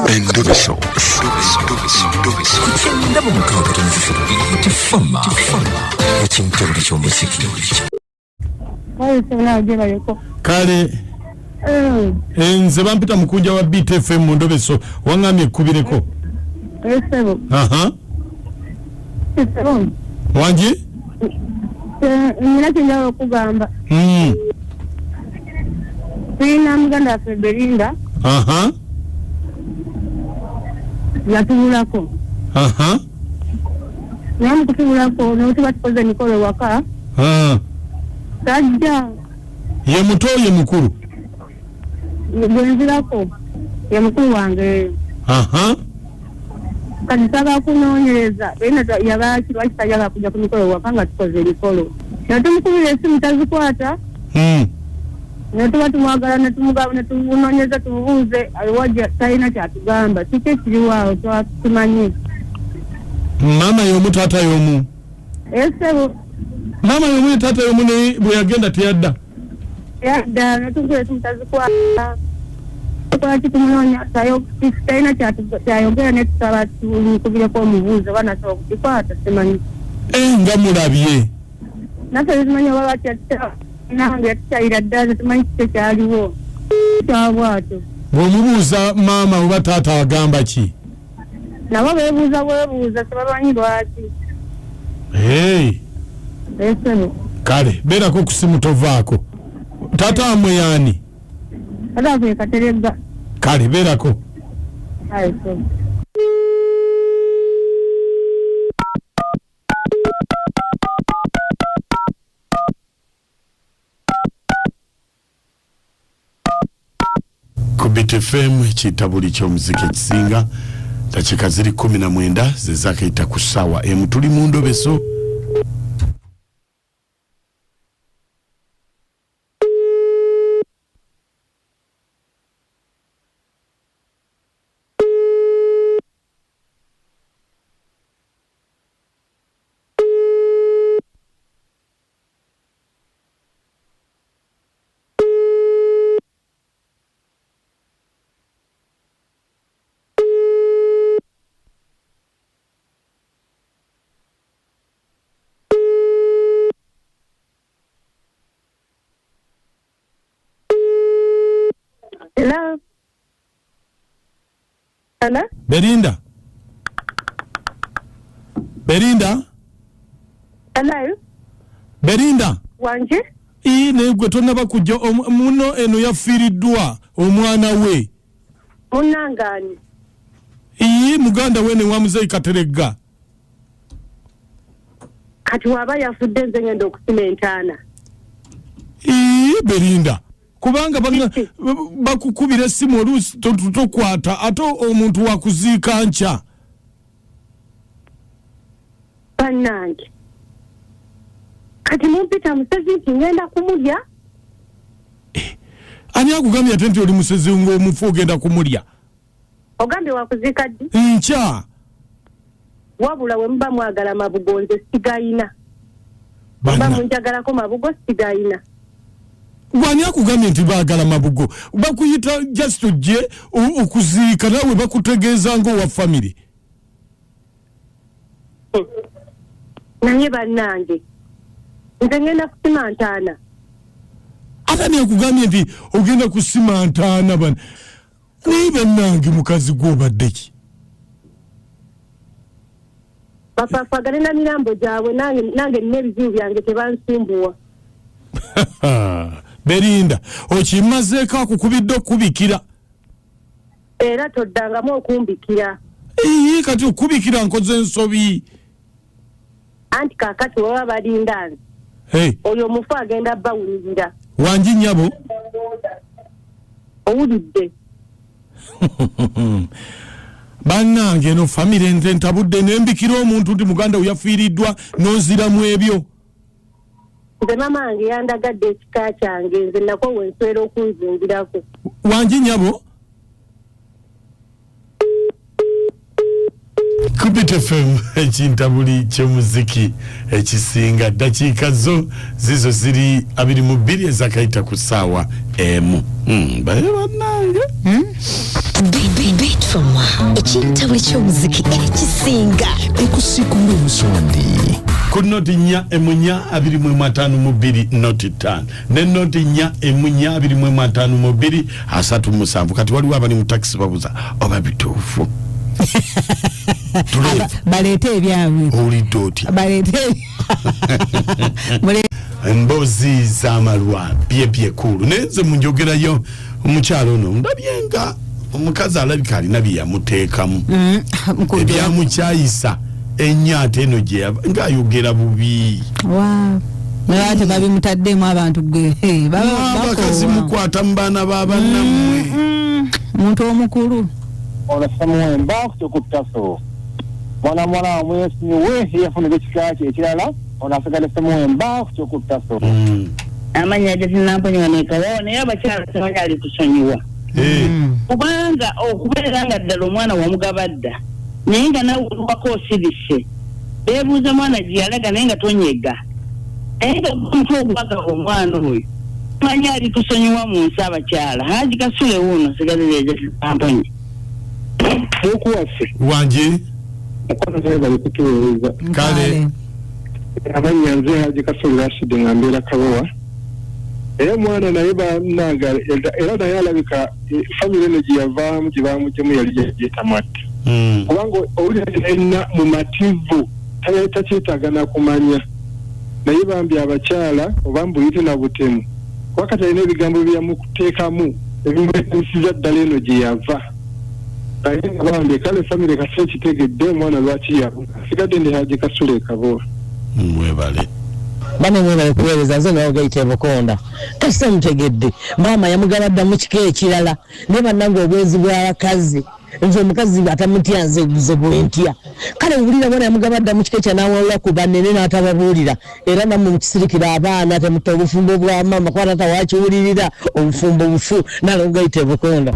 Endobeso. Ku 96.3 Beat FM ekintebuli ky'omuziki. Kale sebo baleko. Kale nze bampita mukunja wa Beat FM mu Ndobeso, waŋŋambye ekkubireko. Sebo. Aha. Sebo. Wangi? Nina kyenjagala okugamba. Tulina muganda waffe Belinda. Aha. Yatubulako. Aha. Naye mu kutubulako ne tuba tukoze emikolo ewaka. Tajja. Ye muto ye mukulu? Gwe nzirako ye mukulu wange. Aha. Kati nsaba kunoonyereza Belinda yabaki, lwaki tajagala kujja ku mikolo ewaka nga tukoze emikolo? Ne tumukubira esimu tazikwata. Ne tuba tumwagala ne tumugamba ne tumunoonyeza tumubuuze wajja, talina kyatugamba. Kiki ekiriwo awo tumanyi? Maama y'omu, taata y'omu? Esebo. Maama y'omu ye taata y'omu, naye bwe yagenda teyadda? Yadda. Ne tumukubira esimu tazikwata. Lwaki tumunoonya? Talina kyayogera. Ne tusaba tumukubireko omubuuze oba nasobola okukikwata, simanyi. Eh, nga mulabye. Naffe tetumanyi oba lwaki nange yatukyayira ddala, tetumanyi kiki ekyaliwo kyabwatyo. Bw'omubuuza maama oba taata agamba ki? Nabo beebuuza bwebuuza, tebamanyi lwaki. Hey. Esebo. Kale beerako ku simu, tovaako. Taata wammwe yaani? Taata waffe Kateregga. Kale beerako. Aye sebo. Ku Beat FM, kitabuli ky'omuziki ekisinga. Dakiika ziri 19 zezakayita ku ssaawa 1. Tuli mu Ndobeso. Hello? Hello? Belinda, Belinda. Hello? Belinda. Wanje? Ii, naye gwe tonaba kujja. Muno eno yafiiriddwa omwana we. Munnangaani? Ii, muganda we ne wa muzeeyi Kateregga. Kati waba yafudde, nze ngenda okusima entaana? Ii, Belinda, kubanga bakukubira essimu oluusi tokwata, ate omuntu wakuziika nkya. Bannange, kati mumpita musezi nti ngenda kumulya? Ani akugambye ate nti oli musezi ng'omufu ogenda kumulya? Ogambye wakuziika ddi? Nkya. Wabula we muba mwagala mabugo, nze sigayina. Muba Banna munjagalako mabugo, sigayina. Gwani akugambye nti baagala mabugo? Bakuyita just ojje okuziika, naawe bakutegeeza ng'owa famire. Naye bannange, nze ngenda kusima ntaana? Ate ani akugambye nti ogenda kusima ntaana? Bana, naye bannange, mukazi gw'obadde ki? Bafaafagane na mirambo gyabwe. Nange nina ebizibu byange, tebansumbuwa. Belinda, okimazeeko akukubidde okubikira. Era toddangamu okumbikira. Ii, kati okubikira nkoze ensobi? Anti kaakati baba balinda nze. Hey. Oyo omufu agenda bawulirira. Wangi nnyabo? Owulidde? Bannange, eno famire nze ntabudde. Nembikira omuntu nti muganda we yafiiriddwa, n'onziramu ebyo. Nze mama wange yandagadde ekika kyange, nze nakowa enswera okunzingirako. Wangi nnyabo? Kubit FM, ekintabuli ky'omuziki ekisinga. Ddakiika zo zizo ziri 22 ezakayita ku ssaawa 1. Baye bannange. Beat for moi, ekintabuli ky'omuziki ekisinga. Ekusikula omusondi. Ku 0 4 21 52 05 ne 0 4 1 21 52 37. Kati waliwo abali mu takisi babuza oba bituufu. Tulevu. Baleete ebyabwe. Owulidde otya? Baleete. Emboozi z'amalwa byebyekulu, naye nze munjogerayo omukyalo ono ndabye nga omukazi alabika alina bye yamuteekamu ebyamukyayisa ennyo, ate eno gye yava ng'ayogera bubi. Naye tebabimutaddemu abantu gwe. Hey, abakazi bakoowa. Mukwata mu baana ba bannammwe. Muntu omukulu. Ono Samuwemba kukyokutaso mwana muwala wamwesinyiwe eyafunira ekika kye ekirala, ono asigale Samuwemba kukyokutaso. Amanya getinamponyiwa nekawawo, naye abakyala tebakyali ali kusonyiwa. Kubanga okubeera nga ddala omwana wamugaba dda, naye nga nawe oliwako osirise, beebuuza mwana gye yalaga, naye nga tonyega, naye nga omutwe ogwagaba omwana oyo manyi ali kusonyiwa mu nsi. Abakyala Haji Kasule wuuno sigalire Okuwaffe. Wangi. Mukono naye bali kutuweereza. Kale. Amannya nze Haji Kasule Rashidi, nga mbeera Kabowa. Naye omwana naye bannanga era naye alabika famire eno gye yavaamu gye bamugyemu yali gyetamwatta, kubanga owulira yenna mumativu, takyetaaga nakumanya. Naye bambi abakyala oba mbuyite na butemu, kuba kati alina ebigambo byeyamuteekamu ebimwesiza ddala eno gye yava. Naye nga bambi kale famire kati ekitegedde omwana lwaki yabula. Sigadde ndi Haji Kasule Ekabowa. Mwebale. Bane, mwebale kuweereza. Nze nawe gayita ebukonda kasita mutegedde maama yamugaba dda mu kika ekirala. Naye bannange, obwenzi bw'abakazi, nze omukazi atamutya nze nze bwentya. Kale wulira, mwana yamugaba dda mu kika ekya n'awawula ku banene n'atababuulira. Era nammwe mukisirikira abaana, temutta obufumbo bwa maama, kuba taata wakiwulirira obufumbo bufu. Nalongo gayita ebukonda.